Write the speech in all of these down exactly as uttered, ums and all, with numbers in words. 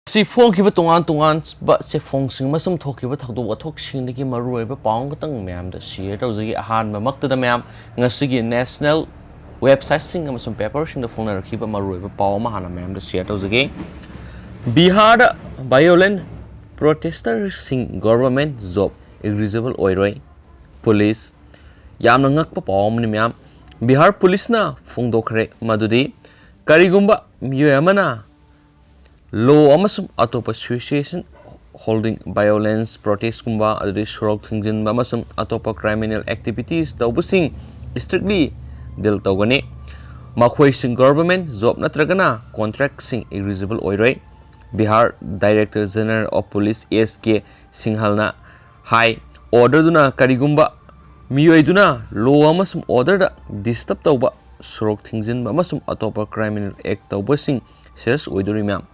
ꯁꯤ ꯐꯣꯡꯈꯤꯕ ꯇꯣꯉꯥꯟ ꯇꯣꯉꯥꯟꯕ ꯆꯦꯐꯣꯡꯁꯤꯡ ꯑꯃꯁꯨꯡ ꯊꯣꯛꯈꯤꯕ ꯊꯧꯗꯣꯛ ꯋꯥꯊꯣꯛꯁꯤꯡꯗꯒꯤ ꯃꯔꯨꯑꯣꯏꯕ ꯄꯥꯎ ꯑꯃꯈꯛꯇꯪ ꯃꯌꯥꯝꯗ ꯁꯤꯌꯔ ꯇꯧꯖꯒꯦ꯫ ꯑꯍꯥꯟꯕꯃꯛꯇꯗ ꯃꯌꯥꯝ, ꯉꯁꯤꯒꯤ ꯅꯦꯁꯅꯦꯜ ꯋꯦꯕꯁꯥꯏꯠꯁꯤꯡ ꯑꯃꯁꯨꯡ ꯄꯦꯄꯔꯁꯤꯡꯗ ꯐꯣꯡꯅꯔꯛꯈꯤꯕ ꯃꯔꯨꯑꯣꯏꯕ ꯄꯥꯎ ꯑꯃ ꯍꯥꯟꯅ ꯃꯌꯥꯝꯗ ꯁꯤꯌꯔ ꯇꯧꯖꯒꯦ꯫ ꯕꯤꯍꯥꯔꯗ ꯚꯥꯏꯑꯣꯂꯦꯟ ꯄ꯭ꯔꯣꯇꯦꯁꯇꯔꯁꯤꯡ ꯒꯣꯚꯔꯟꯃꯦꯟ ꯖꯣꯕ ꯑꯦꯂꯤꯖꯤꯕꯜ ꯑꯣꯏꯔꯣꯏ꯫ ꯄꯨꯂꯤꯁ꯫ ꯌꯥꯝꯅ ꯉꯛꯄ ꯄꯥꯎ ꯑꯃꯅꯤ ꯃꯌꯥꯝ꯫ ꯕꯤꯍꯥꯔ ꯄꯨꯂꯤꯁꯅ ꯐꯣꯡꯗꯣꯛꯈ꯭ꯔꯦ ꯃꯗꯨꯗꯤ ꯀꯔꯤꯒꯨꯝꯕ ꯃꯤꯑꯣꯏ ꯑꯃꯅ ꯂꯣ ꯑꯃꯁꯨꯡ ꯑꯇꯣꯞꯄ ꯁꯤꯆꯨꯋꯦꯁꯟ ꯍꯣꯜꯗꯤꯡ ꯚꯥꯏꯑꯣꯂꯦꯟꯁ ꯄ꯭ꯔꯣꯇꯦꯁꯀꯨꯝꯕ, ꯑꯗꯨꯗꯒꯤ ꯁꯣꯔꯣꯛ ꯊꯤꯡꯖꯤꯟꯕ ꯑꯃꯁꯨꯡ ꯑꯇꯣꯞꯄ ꯀ꯭ꯔꯤꯃꯤꯅꯦꯜ ꯑꯦꯛꯇꯤꯚꯤꯇꯤꯁ ꯇꯧꯕꯁꯤꯡ ꯏꯁꯇ꯭ꯔꯤꯛꯂꯤ ꯗꯤꯜ ꯇꯧꯒꯅꯤ꯫ ꯃꯈꯣꯏꯁꯤꯡ ꯒꯣꯚꯔꯟꯃꯦꯟ ꯖꯣꯕ ꯅꯠꯇ꯭ꯔꯒꯅ ꯀꯣꯟꯇ꯭ꯔꯦꯛꯁꯤꯡ ꯑꯦꯂꯤꯖꯤꯕꯜ ꯑꯣꯏꯔꯣꯏ꯫ Bihar director general of police S K ꯁꯤꯡꯍꯜꯅ ꯍꯥꯏ, ꯑꯣꯔꯗꯔꯗꯨꯅ ꯀꯔꯤꯒꯨꯝꯕ ꯃꯤꯑꯣꯏꯗꯨꯅ ꯂꯣ ꯑꯃꯁꯨꯡ ꯑꯣꯔꯗꯔꯗ ꯗꯤꯁꯇꯔꯕ ꯇꯧꯕ, ꯁꯣꯔꯣꯛ ꯊꯤꯡꯖꯤꯟꯕ ꯑꯃꯁꯨꯡ ꯑꯇꯣꯞꯄ ꯀ꯭ꯔꯤꯃꯤꯅꯦꯜ ꯑꯦꯛ ꯇꯧꯕꯁꯤꯡ ꯁꯤꯔꯤꯌꯁ ꯑꯣꯏꯗꯣꯔꯤ ꯃꯌꯥꯝ꯫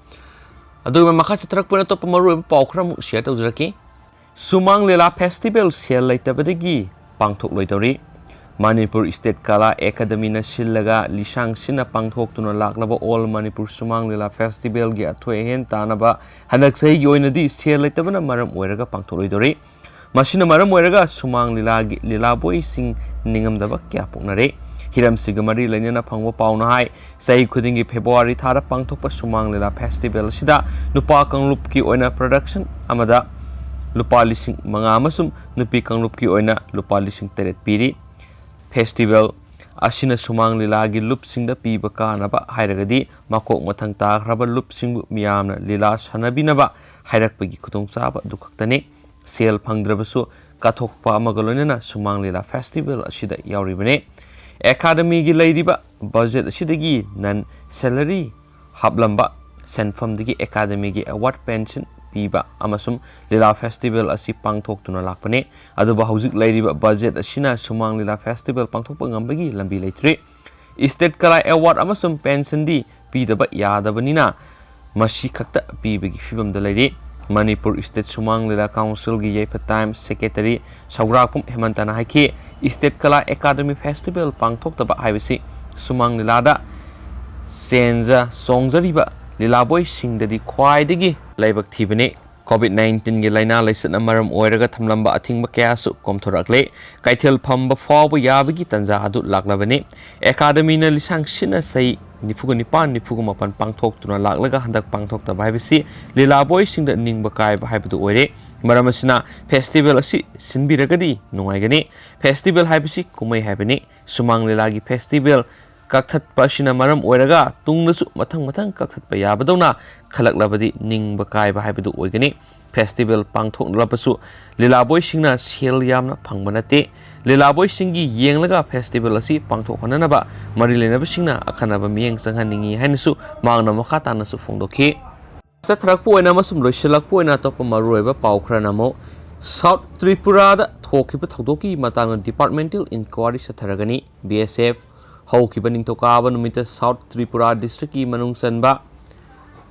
ꯑꯗꯨꯒ ꯃꯈꯥ ꯆꯠꯊꯔꯛꯄ ꯑꯣꯏꯅ ꯑꯇꯣꯞꯄ ꯃꯔꯨꯑꯣꯏꯕ ꯄꯥꯎ ꯈꯔ ꯑꯃꯨꯛ ꯁꯤꯌꯔ ꯇꯧꯖꯔꯛꯀꯦ꯫ ꯁꯨꯃꯥꯡ ꯂꯤꯂꯥ ꯐꯦꯁꯇꯤꯚꯦꯜ ꯁꯦꯜ ꯂꯩꯇꯕꯗꯒꯤ ꯄꯥꯡꯊꯣꯛꯂꯣꯏꯗꯧꯔꯤ꯫ ꯃꯅꯤꯄꯨꯔ ꯁ꯭ꯇꯦꯠ ꯀꯂꯥ ꯑꯦꯀꯥꯗꯃꯤꯅ ꯁꯤꯜꯂꯒ ꯂꯤꯁꯥꯡ ꯁꯤꯟꯅ ꯄꯥꯡꯊꯣꯛꯇꯨꯅ ꯂꯥꯛꯂꯕ ꯑꯣꯜ ꯃꯅꯤꯄꯨꯔ ꯁꯨꯃꯥꯡ ꯂꯤꯂꯥ ꯐꯦꯁꯇꯤꯚꯦꯜꯒꯤ ꯑꯊꯣꯏ ꯑꯍꯦꯟ ꯇꯥꯅꯕ ꯍꯟꯗꯛ ꯆꯍꯤꯒꯤ ꯑꯣꯏꯅꯗꯤ ꯁꯦꯜ ꯂꯩꯇꯕꯅ ꯃꯔꯝ ꯑꯣꯏꯔꯒ ꯄꯥꯡꯊꯣꯛꯂꯣꯏꯗꯧꯔꯤ꯫ ꯃꯁꯤꯅ ꯃꯔꯝ ꯑꯣꯏꯔꯒ ꯁꯨꯃꯥꯡ ꯂꯤꯂꯥꯒꯤ ꯂꯤꯂꯥꯕꯣꯏꯁꯤꯡ ꯅꯤꯡꯉꯝꯗꯕ ꯀꯌꯥ ꯄꯣꯛꯅꯔꯦ꯫ ꯍꯤꯔꯝꯁꯤꯒ ꯃꯔꯤ ꯂꯩꯅꯅ ꯐꯪꯕ ꯄꯥꯎꯅ ꯍꯥꯏ, ꯆꯍꯤ ꯈꯨꯗꯤꯡꯒꯤ ꯐꯦꯕ꯭ꯔꯨꯋꯥꯔꯤ ꯊꯥꯗ ꯄꯥꯡꯊꯣꯛꯄ ꯁꯨꯃꯥꯡ ꯂꯤꯂꯥ ꯐꯦꯁꯇꯤꯚꯦꯜ ꯑꯁꯤꯗ ꯅꯨꯄꯥ ꯀꯥꯡꯂꯨꯞꯀꯤ ꯑꯣꯏꯅ ꯄ꯭ꯔꯗꯛꯁꯟ ꯑꯃꯗ ꯂꯨꯄꯥ ꯂꯤꯁꯤꯡ ꯃꯉꯥ ꯑꯃꯁꯨꯡ ꯅꯨꯄꯤ ꯀꯥꯡꯂꯨꯞꯀꯤ ꯑꯣꯏꯅ ꯂꯨꯄꯥ ꯂꯤꯁꯤꯡ ꯇꯔꯦꯠ ꯄꯤꯔꯤ꯫ ꯐꯦꯁꯇꯤꯚꯦꯜ ꯑꯁꯤꯅ ꯁꯨꯃꯥꯡ ꯂꯤꯂꯥꯒꯤ ꯂꯨꯞꯁꯤꯡꯗ ꯄꯤꯕ ꯀꯥꯟꯅꯕ ꯍꯥꯏꯔꯒꯗꯤ ꯃꯀꯣꯛ ꯃꯊꯪ ꯇꯥꯈ꯭ꯔꯕ ꯂꯨꯞꯁꯤꯡꯕꯨ ꯃꯤꯌꯥꯝꯅ ꯂꯤꯂꯥ ꯁꯥꯟꯅꯕꯤꯅꯕ ꯍꯥꯏꯔꯛꯄꯒꯤ ꯈꯨꯗꯣꯡꯆꯥꯕ ꯑꯗꯨ ꯈꯛꯇꯅꯤ꯫ ꯁꯦꯜ ꯐꯪꯗ꯭ꯔꯕꯁꯨ ꯀꯠꯊꯣꯛꯄ ꯑꯃꯒ ꯂꯣꯏꯅꯅ ꯁꯨꯃꯥꯡ ꯂꯤꯂꯥ ꯐꯦꯁꯇꯤꯚꯦꯜ ꯑꯁꯤꯗ ꯌꯥꯎꯔꯤꯕꯅꯤ꯫ ꯑꯦꯀꯥꯗꯃꯤꯒꯤ ꯂꯩꯔꯤꯕ ꯕꯖꯦꯠ ꯑꯁꯤꯗꯒꯤ ꯅꯟ ꯁꯦꯂꯔꯤ ꯍꯥꯞꯂꯝꯕ ꯁꯦꯟꯐꯝꯗꯒꯤ ꯑꯦꯀꯥꯗꯃꯤꯒꯤ ꯑꯦꯋꯥꯔꯗ ꯄꯦꯟꯁꯟ ꯄꯤꯕ ꯑꯃꯁꯨꯡ ꯂꯤꯂꯥ ꯐꯦꯁꯇꯤꯚꯦꯜ ꯑꯁꯤ ꯄꯥꯡꯊꯣꯛꯇꯨꯅ ꯂꯥꯛꯄꯅꯤ꯫ ꯑꯗꯨꯕꯨ ꯍꯧꯖꯤꯛ ꯂꯩꯔꯤꯕ ꯕꯖꯦꯠ ꯑꯁꯤꯅ ꯁꯨꯃꯥꯡ ꯂꯤꯂꯥ ꯐꯦꯁꯇꯤꯚꯦꯜ ꯄꯥꯡꯊꯣꯛꯄ ꯉꯝꯕꯒꯤ ꯂꯝꯕꯤ ꯂꯩꯇ꯭ꯔꯤ꯫ ꯁ꯭ꯇꯦꯠ ꯀꯂꯥ ꯑꯦꯋꯥꯔꯗ ꯑꯃꯁꯨꯡ ꯄꯦꯟꯁꯟꯗꯤ ꯄꯤꯗꯕ ꯌꯥꯗꯕꯅꯤꯅ ꯃꯁꯤ ꯈꯛꯇ ꯄꯤꯕꯒꯤ ꯐꯤꯕꯝꯗ ꯂꯩꯔꯤ꯫ ꯃꯅꯤꯄꯨꯔ ꯁ꯭ꯇꯦꯠ ꯁꯨꯃꯥꯡ ꯂꯤꯂꯥ ꯀꯥꯎꯟꯁꯤꯜꯒꯤ ꯌꯥꯏꯐ ꯇꯥꯏꯝꯁ ꯁꯦꯀ꯭ꯔꯦꯇꯔꯤ ꯁꯧꯒ꯭ꯔꯥꯛꯄꯝ ꯍꯦꯃꯟꯇꯅ ꯍꯥꯏꯈꯤ, ꯁ꯭ꯇꯦꯠ ꯀꯂꯥ ꯑꯦꯀꯥꯗꯃꯤ ꯐꯦꯁꯇꯤꯚꯦꯜ ꯄꯥꯡꯊꯣꯛꯇꯕ ꯍꯥꯏꯕꯁꯤ ꯁꯨꯃꯥꯡ ꯂꯤꯂꯥꯗ ꯆꯦꯟꯖ ꯆꯣꯡꯖꯔꯤꯕ ꯂꯤꯂꯥꯕꯣꯏꯁꯤꯡꯗꯗꯤ ꯈ꯭ꯋꯥꯏꯗꯒꯤ ꯂꯥꯏꯕꯛ ꯊꯤꯕꯅꯤ꯫ COVID nineteen ꯒꯤ ꯂꯥꯏꯅꯥ ꯂꯥꯏꯆꯠꯅ ꯃꯔꯝ ꯑꯣꯏꯔꯒ ꯊꯝꯂꯝꯕ ꯑꯊꯤꯡꯕ ꯀꯌꯥꯁꯨ ꯀꯣꯝꯊꯣꯔꯛꯂꯦ꯫ ꯀꯩꯊꯦꯜ ꯐꯝꯕ ꯐꯥꯎꯕ ꯌꯥꯕꯒꯤ ꯇꯥꯟꯖꯥ ꯑꯗꯨ ꯂꯥꯛꯂꯕꯅꯤ꯫ ꯑꯦꯀꯥꯗꯃꯤꯅ ꯂꯤꯁꯥꯡ ꯁꯤꯠꯅ ꯆꯍꯤ ꯅꯤꯐꯨꯒ ꯅꯤꯄꯥꯟ, ꯅꯤꯐꯨꯒ ꯃꯥꯄꯟ ꯄꯥꯡꯊꯣꯛꯇꯨꯅ ꯂꯥꯛꯂꯒ ꯍꯟꯗꯛ ꯄꯥꯡꯊꯣꯛꯇꯕ ꯍꯥꯏꯕꯁꯤ ꯂꯤꯂꯥꯕꯣꯏꯁꯤꯡꯗ ꯅꯤꯡꯕ ꯀꯥꯏꯕ ꯍꯥꯏꯕꯗꯨ ꯑꯣꯏꯔꯦ꯫ ꯃꯔꯝ ꯑꯁꯤꯅ, ꯐꯦꯁꯇꯤꯚꯦꯜ ꯑꯁꯤ ꯁꯤꯟꯕꯤꯔꯒꯗꯤ ꯅꯨꯡꯉꯥꯏꯒꯅꯤ꯫ ꯐꯦꯁꯇꯤꯚꯦꯜ ꯍꯥꯏꯕꯁꯤ ꯀꯨꯝꯍꯩ ꯍꯥꯏꯕꯅꯤ꯫ ꯁꯨꯃꯥꯡ ꯂꯤꯂꯥꯒꯤ ꯐꯦꯁꯇꯤꯚꯦꯜ ꯀꯛꯊꯠꯄ ꯑꯁꯤꯅ ꯃꯔꯝ ꯑꯣꯏꯔꯒ ꯇꯨꯡꯗꯁꯨ ꯃꯊꯪ ꯃꯊꯪ ꯀꯛꯊꯠꯄ ꯌꯥꯕꯗꯧꯅ ꯈꯜꯂꯛꯂꯕꯗꯤ ꯅꯤꯡꯕ ꯀꯥꯏꯕ ꯍꯥꯏꯕꯗꯨ ꯑꯣꯏꯒꯅꯤ꯫ ꯐꯦꯁꯇꯤꯚꯦꯜ ꯄꯥꯡꯊꯣꯛꯂꯕꯁꯨ ꯂꯤꯂꯥꯕꯣꯏꯁꯤꯡꯅ ꯁꯦꯜ ꯌꯥꯝꯅ ꯐꯪꯕ ꯅꯠꯇꯦ꯫ ꯂꯤꯂꯥꯕꯣꯏꯁꯤꯡꯒꯤ ꯌꯦꯡꯂꯒ ꯐꯦꯁꯇꯤꯚꯦꯜ ꯑꯁꯤ ꯄꯥꯡꯊꯣꯛꯍꯟꯅꯅꯕ ꯃꯔꯤ ꯂꯩꯅꯕꯁꯤꯡꯅ ꯑꯈꯟꯅꯕ ꯃꯤꯠꯌꯦꯡ ꯆꯪꯍꯟꯅꯤꯡꯏ ꯍꯥꯏꯅꯁꯨ ꯃꯍꯥꯛꯅ ꯃꯈꯥ ꯇꯥꯅꯁꯨ ꯐꯣꯡꯗꯣꯛꯈꯤ꯫ ꯆꯠꯊꯔꯛꯄ ꯑꯣꯏꯅ ꯑꯃꯁꯨꯡ ꯂꯣꯏꯁꯤꯜꯂꯛꯄ ꯑꯣꯏꯅ ꯑꯇꯣꯞꯄ ꯃꯔꯨꯑꯣꯏꯕ ꯄꯥꯎ ꯈꯔꯅ ꯑꯃꯨꯛ, ꯁꯥꯎꯠ ꯇ꯭ꯔꯤꯄꯨꯔꯥꯗ ꯊꯣꯛꯈꯤꯕ ꯊꯧꯗꯣꯛꯀꯤ ꯃꯇꯥꯡꯗ ꯗꯤꯄꯥꯔꯠꯃꯦꯟꯇꯦꯜ ꯏꯟꯀ꯭ꯋꯥꯔꯤ ꯆꯠꯊꯔꯒꯅꯤ꯫ BSF ꯍꯧꯈꯤꯕ ꯅꯤꯡꯊꯧꯀꯥꯕ ꯅꯨꯃꯤꯠꯇ ꯁꯥꯎꯠ ꯇ꯭ꯔꯤꯄꯨꯔꯥ ꯗꯤꯁꯇ꯭ꯔꯤꯛꯀꯤ ꯃꯅꯨꯡ ꯆꯟꯕ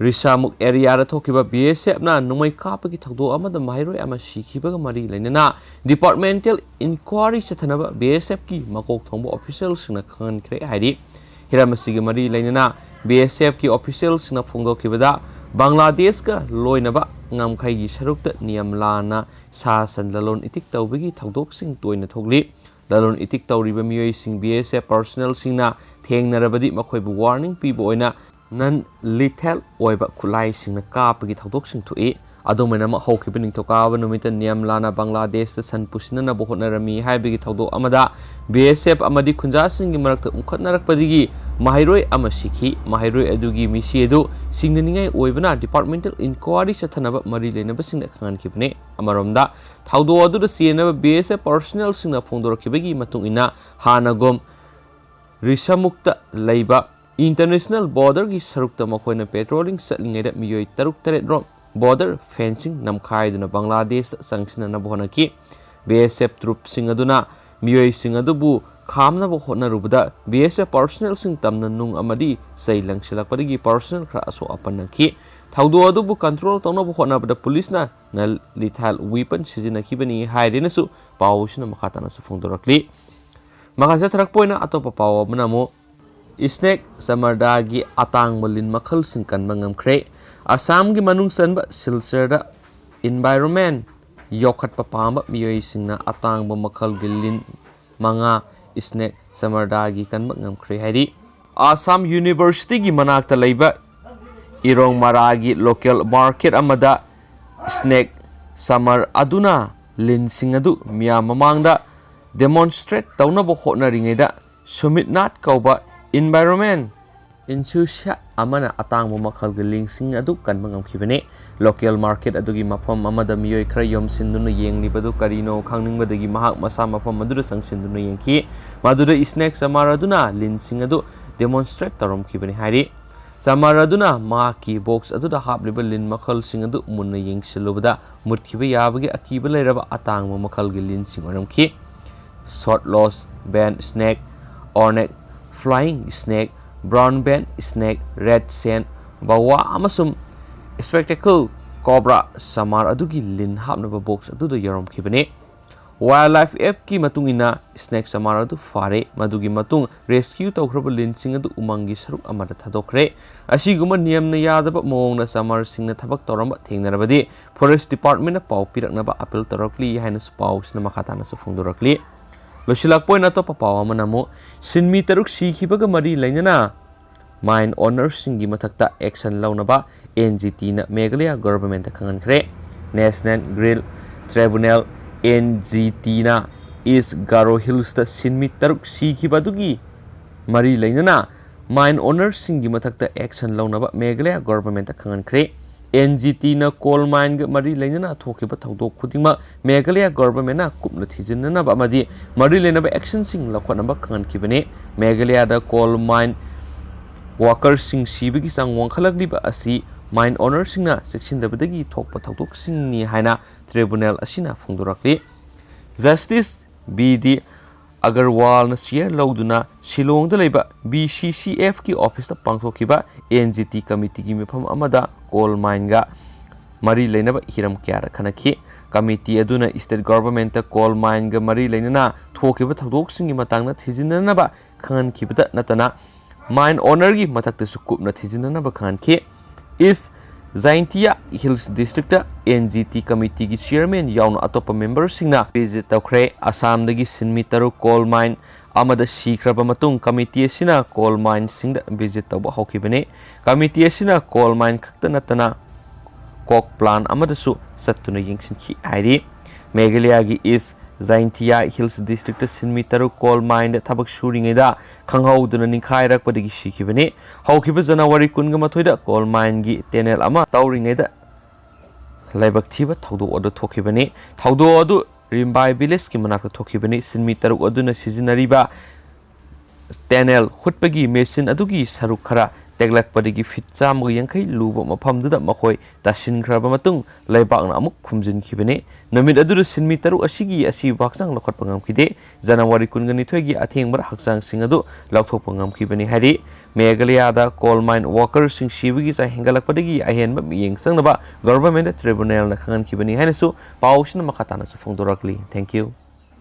ꯔꯤꯁꯥꯃꯨꯛ ꯑꯦꯔꯤꯌꯥꯗ ꯊꯣꯛꯈꯤꯕ BSFꯅ ꯅꯣꯡꯃꯩ ꯀꯥꯞꯄꯒꯤ ꯊꯧꯗꯣꯛ ꯑꯃꯗ ꯃꯍꯩꯔꯣꯏ ꯑꯃ ꯁꯤꯈꯤꯕꯒ ꯃꯔꯤ ꯂꯩꯅꯅ ꯗꯤꯄꯥꯔꯠꯃꯦꯟꯇꯦꯜ ꯏꯟꯀ꯭ꯋꯥꯔꯤ ꯆꯠꯊꯅꯕ BSFꯀꯤ ꯃꯀꯣꯛ ꯊꯣꯡꯕ ꯑꯣꯐꯤꯁꯤꯌꯦꯜꯁꯤꯡꯅ ꯈꯪꯍꯟꯈ꯭ꯔꯦ ꯍꯥꯏꯔꯤ꯫ ꯍꯤꯔꯝ ꯑꯁꯤꯒꯤ ꯃꯔꯤ ꯂꯩꯅꯅ BSFꯀꯤ ꯑꯣꯐꯤꯁꯤꯌꯦꯜꯁꯤꯡꯅ ꯐꯣꯡꯗꯣꯛꯈꯤꯕꯗ, ꯕꯪꯒ꯭ꯂꯥꯗꯦꯁꯀ ꯂꯣꯏꯅꯕ ꯉꯝꯈꯩꯒꯤ ꯁꯔꯨꯛꯇ ꯅꯤꯌꯝ ꯂꯥꯟꯅ ꯁꯥ ꯁꯟ ꯂꯂꯣꯟ ꯏꯇꯤꯛ ꯇꯧꯕꯒꯤ ꯊꯧꯗꯣꯛꯁꯤꯡ ꯇꯣꯏꯅ ꯊꯣꯛꯂꯤ꯫ ꯂꯂꯣꯟ ꯏꯇꯤꯛ ꯇꯧꯔꯤꯕ ꯃꯤꯑꯣꯏꯁꯤꯡ BSF ꯄꯔꯁꯣꯅꯦꯜꯁꯤꯡꯅ ꯊꯦꯡꯅꯔꯕꯗꯤ ꯃꯈꯣꯏꯕꯨ ꯋꯥꯔꯅꯤꯡ ꯄꯤꯕ ꯑꯣꯏꯅ ꯅꯟ ꯂꯤꯊꯦꯜ ꯑꯣꯏꯕ ꯈꯨꯠꯂꯥꯏꯁꯤꯡꯅ ꯀꯥꯞꯄꯒꯤ ꯊꯧꯗꯣꯛꯁꯤꯡ ꯊꯣꯛꯏ꯫ ꯑꯗꯨꯃꯥꯏꯅꯃꯛ ꯍꯧꯈꯤꯕ ꯅꯤꯡꯊꯧꯀꯥꯕ ꯅꯨꯃꯤꯠꯇ ꯅꯤꯌꯝ ꯂꯥꯟꯅ ꯕꯪꯒ꯭ꯂꯥꯗꯦꯁꯇ ꯁꯟ ꯄꯨꯁꯤꯟꯅꯅꯕ ꯍꯣꯠꯅꯔꯝꯃꯤ ꯍꯥꯏꯕꯒꯤ ꯊꯧꯗꯣꯛ ꯑꯃꯗ BSF ꯑꯃꯗꯤ ꯈꯨꯟꯖꯥꯁꯤꯡꯒꯤ ꯃꯔꯛꯇ ꯎꯈꯠꯅꯔꯛꯄꯗꯒꯤ ꯃꯍꯩꯔꯣꯏ ꯑꯃ ꯁꯤꯈꯤ꯫ ꯃꯍꯩꯔꯣꯏ ꯑꯗꯨꯒꯤ ꯃꯤꯁꯤ ꯑꯗꯨ ꯆꯤꯡꯅꯅꯤꯡꯉꯥꯏ ꯑꯣꯏꯕꯅ ꯗꯤꯄꯥꯔꯠꯃꯦꯟꯇꯦꯜ ꯏꯟꯀ꯭ꯋꯥꯔꯤ ꯆꯠꯊꯅꯕ ꯃꯔꯤ ꯂꯩꯅꯕꯁꯤꯡꯅ ꯈꯪꯍꯟꯈꯤꯕꯅꯤ꯫ ꯑꯃꯔꯣꯝꯗ, ꯊꯧꯗꯣꯛ ꯑꯗꯨꯗ ꯆꯦꯟꯅꯕ BSF ꯄꯔꯁꯣꯅꯦꯜꯁꯤꯡꯅ ꯐꯣꯡꯗꯣꯔꯛꯈꯤꯕꯒꯤ ꯃꯇꯨꯡ ꯏꯟꯅ, ꯍꯥꯟꯅꯒꯨꯝ ꯔꯤꯁꯃꯨꯛꯇ ꯂꯩꯕ ꯏꯟꯇꯔꯅꯦꯁꯅꯦꯜ ꯕꯣꯔꯗꯔꯒꯤ ꯁꯔꯨꯛꯇ ꯃꯈꯣꯏꯅ ꯄꯦꯇ꯭ꯔꯣꯂꯤꯡ ꯆꯠꯂꯤꯉꯩꯗ ꯃꯤꯑꯣꯏ ꯇꯔꯨꯛ ꯇꯔꯦꯠ ꯔꯣꯝ ꯕꯣꯔꯗꯔ ꯐꯦꯟꯁꯤꯡ ꯅꯝꯈꯥꯏꯗꯨꯅ ꯕꯪꯒ꯭ꯂꯥꯗꯦꯁꯇ ꯆꯪꯁꯤꯟꯅꯅꯕ ꯍꯣꯠꯅꯈꯤ꯫ BSF ꯇ꯭ꯔꯨꯞꯁꯤꯡ ꯑꯗꯨꯅ ꯃꯤꯑꯣꯏꯁꯤꯡ ꯑꯗꯨꯕꯨ ꯈꯥꯝꯅꯕ ꯍꯣꯠꯅꯔꯨꯕꯗ BSF ꯄꯔꯁꯣꯅꯦꯜꯁꯤꯡ ꯇꯝꯅ ꯅꯨꯡ ꯑꯃꯗꯤ ꯆꯩ ꯂꯪꯁꯤꯜꯂꯛꯄꯗꯒꯤ ꯄꯔꯁꯣꯅꯦꯜ ꯈꯔ ꯑꯁꯣꯛ ꯑꯄꯟ ꯅꯪꯈꯤ꯫ ꯊꯧꯗꯣꯛ ꯑꯗꯨꯕꯨ ꯀꯟꯇ꯭ꯔꯣꯜ ꯇꯧꯅꯕ ꯍꯣꯠꯅꯕꯗ ꯄꯨꯂꯤꯁꯅ ꯅꯟ ꯂꯤꯊꯦꯜ ꯋꯤꯄꯟ ꯁꯤꯖꯤꯟꯅꯈꯤꯕꯅꯤ ꯍꯥꯏꯔꯦꯅꯁꯨ ꯄꯥꯎ ꯑꯁꯤꯅ ꯃꯈꯥ ꯇꯥꯅꯁꯨ ꯐꯣꯡꯗꯣꯔꯛꯂꯤ꯫ ꯃꯈꯥ ꯆꯠꯊꯔꯛꯄ ꯑꯣꯏꯅ ꯑꯇꯣꯞꯄ ꯄꯥꯎ ꯑꯃꯅ ꯑꯃꯨꯛ, ꯏꯁꯅꯦꯛ ꯆꯃꯔꯗꯥꯒꯤ ꯑꯇꯥꯡꯕ ꯂꯤꯟ ꯃꯈꯜꯁꯤꯡ ꯀꯟꯕ ꯉꯝꯈ꯭ꯔꯦ꯫ ꯑꯁꯥꯝꯒꯤ ꯃꯅꯨꯡ ꯆꯟꯕ ꯁꯤꯜꯆꯔꯗ environment ꯌꯣꯛꯈꯠꯄ ꯄꯥꯝꯕ ꯃꯤꯑꯣꯏꯁꯤꯡꯅ ꯑꯇꯥꯡꯕ ꯃꯈꯜꯒꯤ ꯂꯤꯟ ꯃꯉꯥ ꯏꯁꯅꯦꯛ ꯆꯃꯔꯗꯥꯒꯤ ꯀꯟꯕ ꯉꯝꯈ꯭ꯔꯦ ꯍꯥꯏꯔꯤ꯫ ꯑꯁꯥꯝ ꯌꯨꯅꯤꯚꯔꯁꯤꯇꯤꯒꯤ ꯃꯅꯥꯛꯇ ꯂꯩꯕ ꯏꯔꯣꯡꯃꯔꯥꯒꯤ ꯂꯣꯀꯦꯜ ꯃꯥꯔꯀꯦꯠ ꯑꯃꯗ ꯏꯁꯅꯦꯛ ꯆꯃꯔ ꯑꯗꯨꯅ ꯂꯤꯟꯁꯤꯡ ꯑꯗꯨ ꯃꯤꯌꯥꯝ ꯃꯃꯥꯡꯗ demonstrate ꯇꯧꯅꯕ ꯍꯣꯠꯅꯔꯤꯉꯩꯗ ꯁꯨꯃꯤꯠ ꯅꯥꯠ ꯀꯧꯕ environment enthusiast ꯑꯃꯅ ꯑꯇꯥꯡꯕ ꯃꯈꯜꯒꯤ ꯂꯤꯟꯁꯤꯡ ꯑꯗꯨ ꯀꯟꯕ ꯉꯝꯈꯤꯕꯅꯤ꯫ ꯂꯣꯀꯦꯜ ꯃꯥꯔꯀꯦꯠ ꯑꯗꯨꯒꯤ ꯃꯐꯝ ꯑꯃꯗ ꯃꯤꯑꯣꯏ ꯈꯔ ꯌꯣꯝꯁꯤꯟꯗꯨꯅ ꯌꯦꯡꯂꯤꯕꯗꯨ ꯀꯔꯤꯅꯣ ꯈꯪꯅꯤꯡꯕꯗꯒꯤ ꯃꯍꯥꯛ ꯃꯁꯥ ꯃꯐꯝ ꯑꯗꯨꯗ ꯆꯪꯁꯤꯟꯗꯨꯅ ꯌꯦꯡꯈꯤ꯫ ꯃꯗꯨꯗ ꯏꯁꯅꯦꯛ ꯆꯃꯔ ꯑꯗꯨꯅ ꯂꯤꯟꯁꯤꯡ ꯑꯗꯨ demonstrate ꯇꯧꯔꯝꯈꯤꯕꯅꯤ ꯍꯥꯏꯔꯤ꯫ ꯆꯃꯔ ꯑꯗꯨꯅ ꯃꯍꯥꯛꯀꯤ ꯕꯣꯛꯁ ꯑꯗꯨꯗ ꯍꯥꯞꯂꯤꯕ ꯂꯤꯟ ꯃꯈꯜꯁꯤꯡ ꯑꯗꯨ ꯃꯨꯟꯅ ꯌꯦꯡꯁꯤꯜꯂꯨꯕꯗ ꯃꯨꯠꯈꯤꯕ ꯌꯥꯕꯒꯤ ꯑꯀꯤꯕ ꯂꯩꯔꯕ ꯑꯇꯥꯡꯕ ꯃꯈꯜꯒꯤ ꯂꯤꯟꯁꯤꯡ ꯑꯣꯏꯔꯝꯈꯤ꯫ Short nose band snake, horned flying snake, brown band snake, red sand boa ꯑꯃꯁꯨꯡ spectacle cobra ꯆꯃꯔ ꯑꯗꯨꯒꯤ ꯂꯤꯟ ꯍꯥꯞꯅꯕ ꯕꯣꯛꯁ ꯑꯗꯨꯗ ꯌꯥꯎꯔꯝꯈꯤꯕꯅꯤ꯫ ꯋꯥꯏꯜ ꯂꯥꯏꯐ ꯑꯦꯞꯀꯤ ꯃꯇꯨꯡ ꯏꯟꯅ ꯏꯁꯅꯦꯛ ꯆꯃꯔ ꯑꯗꯨ ꯐꯥꯔꯦ꯫ ꯃꯗꯨꯒꯤ ꯃꯇꯨꯡ ꯔꯦꯁꯀ꯭ꯌꯨ ꯇꯧꯈ꯭ꯔꯕ ꯂꯤꯟꯁꯤꯡ ꯑꯗꯨ ꯎꯃꯪꯒꯤ ꯁꯔꯨꯛ ꯑꯃꯗ ꯊꯥꯗꯣꯛꯈ꯭ꯔꯦ꯫ ꯑꯁꯤꯒꯨꯝꯕ ꯅꯤꯌꯝꯅ ꯌꯥꯗꯕ ꯃꯑꯣꯡꯗ ꯆꯃꯔꯁꯤꯡꯅ ꯊꯕꯛ ꯇꯧꯔꯝꯕ ꯊꯦꯡꯅꯔꯕꯗꯤ ꯐꯣꯔꯦꯁ ꯗꯤꯄꯥꯔꯠꯃꯦꯟꯅ ꯄꯥꯎ ꯄꯤꯔꯛꯅꯕ ꯑꯄꯤꯜ ꯇꯧꯔꯛꯂꯤ ꯍꯥꯏꯅꯁꯨ ꯄꯥꯎꯁꯤꯅ ꯃꯈꯥ ꯇꯥꯅꯁꯨ ꯐꯣꯡꯗꯣꯔꯛꯂꯤ꯫ ꯂꯣꯏꯁꯤꯜꯂꯛꯄ ꯑꯣꯏꯅ ꯑꯇꯣꯞꯄ ꯄꯥꯎ ꯑꯃꯅ ꯑꯃꯨꯛ ꯁꯤꯟꯃꯤ ꯇꯔꯨꯛ ꯁꯤꯈꯤꯕꯒ ꯃꯔꯤ ꯂꯩꯅꯅ ꯃꯥꯏꯟ ꯑꯣꯅꯔꯁꯤꯡꯒꯤ ꯃꯊꯛꯇ ꯑꯦꯛꯁꯟ ꯂꯧꯅꯕ ꯑꯦꯟ ꯖꯤ ꯇꯤꯅ ꯃꯦꯘꯥꯂꯌꯥ ꯒꯣꯚꯔꯟꯃꯦꯟꯠꯇ ꯈꯪꯍꯟꯈ꯭ꯔꯦ꯫ National Grievance Tribunal, N G ꯇꯤꯅ ꯏꯁ ꯒꯥꯔꯣ ꯍꯤꯜꯁꯇ ꯁꯤꯟꯃꯤ ꯇꯔꯨꯛ ꯁꯤꯈꯤꯕ ꯑꯗꯨꯒꯤ ꯃꯔꯤ ꯂꯩꯅꯅ ꯃꯥꯏꯟ ꯑꯣꯅꯔꯁꯤꯡꯒꯤ ꯃꯊꯛꯇ ꯑꯦꯛꯁꯟ ꯂꯧꯅꯕ ꯃꯦꯘꯥꯂꯌꯥ ꯒꯣꯚꯔꯟꯃꯦꯟꯠꯇ ꯈꯪꯍꯟꯈ꯭ꯔꯦ꯫ ꯑꯦꯟ ꯖꯤ ꯇꯤꯅ ꯀꯣꯜ ꯃꯥꯏꯟꯒ ꯃꯔꯤ ꯂꯩꯅꯅ ꯊꯣꯛꯈꯤꯕ ꯊꯧꯗꯣꯛ ꯈꯨꯗꯤꯡꯃꯛ ꯃꯦꯘꯥꯂꯌꯥ ꯒꯣꯚꯔꯟꯃꯦꯟꯠꯅ ꯀꯨꯞꯅ ꯊꯤꯖꯤꯟꯅꯅꯕ ꯑꯃꯗꯤ ꯃꯔꯤ ꯂꯩꯅꯕ ꯑꯦꯛꯁꯟꯁꯤꯡ ꯂꯧꯈꯠꯅꯕ ꯈꯪꯍꯟꯈꯤꯕꯅꯤ꯫ ꯃꯦꯘꯥꯂꯌꯥꯗ ꯀꯣꯜ ꯃꯥꯏꯟ ꯋꯥꯀꯔꯁꯤꯡ ꯁꯤꯕꯒꯤ ꯆꯥꯡ ꯋꯥꯡꯈꯠꯂꯛꯂꯤꯕ ꯑꯁꯤ ꯃꯥꯏꯟ ꯑꯣꯅꯔꯁꯤꯡꯅ ꯆꯦꯛꯁꯤꯟꯗꯕꯗꯒꯤ ꯊꯣꯛꯄ ꯊꯧꯗꯣꯛꯁꯤꯡꯅꯤ ꯍꯥꯏꯅ ꯇ꯭ꯔꯤꯕꯨꯅꯦꯜ ꯑꯁꯤꯅ ꯐꯣꯡꯗꯣꯔꯛꯂꯤ꯫ ꯖꯁꯇꯤꯁ ꯕꯤ ꯗꯤ ꯑꯒꯔꯋꯥꯜꯅ ꯆꯤꯌꯔ ꯂꯧꯗꯨꯅ ꯁꯤꯂꯣꯡꯗ ꯂꯩꯕ ꯕꯤ ꯁꯤ ꯁꯤ ꯑꯦꯐꯀꯤ ꯑꯣꯐꯤꯁꯇ ꯄꯥꯡꯊꯣꯛꯈꯤꯕ ꯑꯦꯟ ꯖꯤ ꯇꯤ ꯀꯃꯤꯇꯤꯒꯤ ꯃꯤꯐꯝ ꯑꯃꯗ ꯀꯣꯜ ꯃꯥꯏꯟꯒ ꯃꯔꯤ ꯂꯩꯅꯕ ꯍꯤꯔꯝ ꯀꯌꯥꯗ ꯈꯟꯅꯈꯤ꯫ ꯀꯃꯤꯇꯤ ꯑꯗꯨꯅ ꯁ꯭ꯇꯦꯠ ꯒꯣꯚꯔꯟꯃꯦꯟꯠꯇ ꯀꯣꯜ ꯃꯥꯏꯟꯒ ꯃꯔꯤ ꯂꯩꯅꯅ ꯊꯣꯛꯈꯤꯕ ꯊꯧꯗꯣꯛꯁꯤꯡꯒꯤ ꯃꯇꯥꯡꯗ ꯊꯤꯖꯤꯟꯅꯅꯕ ꯈꯪꯍꯟꯈꯤꯕꯇ ꯅꯠꯇꯅ Mine ownerꯒꯤ ꯃꯊꯛꯇꯁꯨ ꯀꯨꯞꯅ ꯊꯤꯖꯤꯟꯅꯅꯕ ꯈꯪꯍꯟꯈꯤ꯫ East Jaintia Hills Districtꯇ N G T committeeꯒꯤ chairman ꯌꯥꯎꯅ ꯑꯇꯣꯞꯄ memberꯁꯤꯡꯅ visit ꯇꯧꯈ꯭ꯔꯦ꯫ ꯑꯁꯥꯝꯗꯒꯤ ꯁꯤꯟꯃꯤ ꯇꯔꯨꯛ coal mine ꯑꯃꯗ ꯁꯤꯈ꯭ꯔꯕ ꯃꯇꯨꯡ committee ꯑꯁꯤꯅ coal mineꯁꯤꯡꯗ visit ꯇꯧꯕ ꯍꯧꯈꯤꯕꯅꯤ꯫ Committee ꯑꯁꯤꯅ coal mine ꯈꯛꯇ ꯅꯠꯇꯅ coke plant ꯑꯃꯗꯁꯨ ꯆꯠꯇꯨꯅ ꯌꯦꯡꯁꯤꯟꯈꯤ ꯍꯥꯏꯔꯤ꯫ ꯃꯦꯘꯥꯂꯌꯥꯒꯤ East Jaintia Hills Districtꯇ ꯁꯤꯟꯃꯤ ꯇꯔꯨꯛ coal mineꯗ ꯊꯕꯛ ꯁꯨꯔꯤꯉꯩꯗ ꯈꯪꯍꯧꯗꯅ ꯅꯤꯡꯈꯥꯏꯔꯛꯄꯗꯒꯤ ꯁꯤꯈꯤꯕꯅꯤ꯫ ꯍꯧꯈꯤꯕ ꯖꯅꯋꯥꯔꯤ ꯀꯨꯟꯒ ꯃꯥꯊꯣꯏꯗ coal mineꯒꯤ tunnel ꯑꯃ ꯇꯧꯔꯤꯉꯩꯗ ꯂꯥꯏꯕꯛ ꯊꯤꯕ ꯊꯧꯗꯣꯛ ꯑꯗꯨ ꯊꯣꯛꯈꯤꯕꯅꯤ꯫ ꯊꯧꯗꯣꯛ ꯑꯗꯨ ꯔꯤꯝꯕꯥꯏ villageꯀꯤ ꯃꯅꯥꯛꯇ ꯊꯣꯛꯈꯤꯕꯅꯤ꯫ ꯁꯤꯟꯃꯤ ꯇꯔꯨꯛ ꯑꯗꯨꯅ ꯁꯤꯖꯤꯟꯅꯔꯤꯕ tunnel ꯍꯨꯠꯄꯒꯤ machine ꯑꯗꯨꯒꯤ ꯁꯔꯨꯛ ꯈꯔ ꯇꯦꯛꯂꯛꯄꯗꯒꯤ feet ꯆꯥꯝꯃꯒ ꯌꯥꯡꯈꯩ ꯂꯨꯕ ꯃꯐꯝꯗꯨꯗ ꯃꯈꯣꯏ ꯇꯥꯁꯤꯟꯈ꯭ꯔꯕ ꯃꯇꯨꯡ ꯂꯩꯕꯥꯛꯅ ꯑꯃꯨꯛ ꯈꯨꯝꯖꯤꯟꯈꯤꯕꯅꯤ꯫ ꯅꯨꯃꯤꯠ ꯑꯗꯨꯗ ꯁꯤꯟꯃꯤ ꯇꯔꯨꯛ ꯑꯁꯤꯒꯤ ꯑꯁꯤꯕ ꯍꯛꯆꯥꯡ ꯂꯧꯈꯠꯄ ꯉꯝꯈꯤꯗꯦ꯫ ꯖꯅꯋꯥꯔꯤ ꯀꯨꯟꯒ ꯅꯤꯊꯣꯏꯒꯤ ꯑꯊꯦꯡꯕꯗ ꯍꯛꯆꯥꯡꯁꯤꯡ ꯑꯗꯨ ꯂꯧꯊꯣꯛꯄ ꯉꯝꯈꯤꯕꯅꯤ ꯍꯥꯏꯔꯤ꯫ ꯃꯦꯘꯥꯂꯌꯥꯗ coal mine workerꯁꯤꯡ ꯁꯤꯕꯒꯤ ꯆꯥꯡ ꯍꯦꯟꯒꯠꯂꯛꯄꯗꯒꯤ ꯑꯍꯦꯟꯕ ꯃꯤꯠꯌꯦꯡ ꯆꯪꯅꯕ government tribunalꯅ ꯈꯪꯍꯟꯈꯤꯕꯅꯤ ꯍꯥꯏꯅꯁꯨ ꯄꯥꯎꯁꯤꯅ ꯃꯈꯥ ꯇꯥꯅꯁꯨ ꯐꯣꯡꯗꯣꯔꯛꯂꯤ꯫ Thank you꯫